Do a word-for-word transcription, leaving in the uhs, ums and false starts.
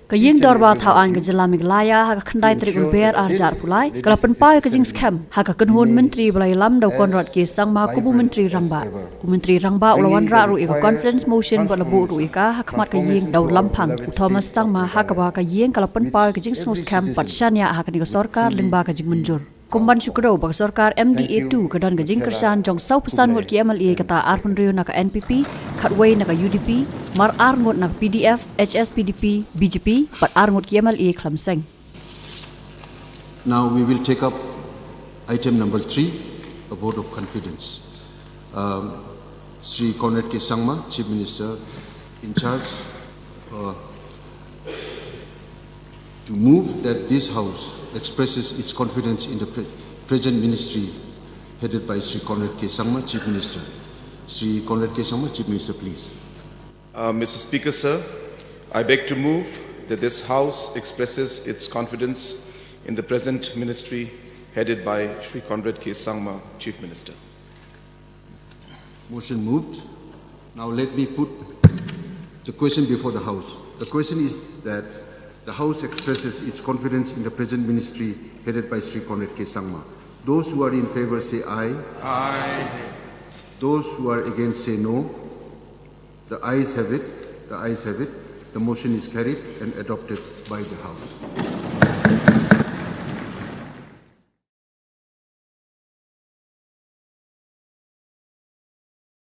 Ka Ïing Dorbar Thaw Aiñ ka Jylla Meghalaya ha ka khyndai tarik u Lber arhajar arphew lai ka la pynpaw ïa ka jingskhem ha ka kynhun myntri ba la ïalam da u Conrad K Sangma kum u Myntri Rangbah. U Myntri Rangbah u la wanrah ruh ïa ka Confidence Motion bad la buh ruh ïa ka ha khmat ka Ïing da u Lamphang u Thomas Sangma, ha kaba ka Ïing ka la pynpaw ïa ka jingsngewskhem bad shaniah ha kane ka sorkar lyngba ka jingmynjur. Kum ban shu kdew ba ka sorkar M D A two ka don ka jingkyrshan jong sawphew san ngut ki M L A, kata arphew hynriew na ka N P P, khatwei na ka U D P, mar ar ngut na ka P D F, H S P D P, B J P bad ar ngut ki M L A khlem seng. Now we will take up item number three, a vote of confidence. Um, Shri Conrad K Sangma, Chief Minister in charge, uh, to move that this House expresses its confidence in the pre- present ministry headed by Shri Conrad K Sangma, Chief Minister. Shri Conrad K Sangma, Chief Minister, please. Uh, Mister Speaker, sir, I beg to move that this House expresses its confidence in the present ministry headed by Shri Conrad K Sangma, Chief Minister. Motion moved. Now let me put the question before the House. The question is that the House expresses its confidence in the present ministry headed by Shri Conrad K Sangma. Those who are in favor say aye. Aye. Those who are against say no. The ayes have it. The ayes have it. The motion is carried and adopted by the House.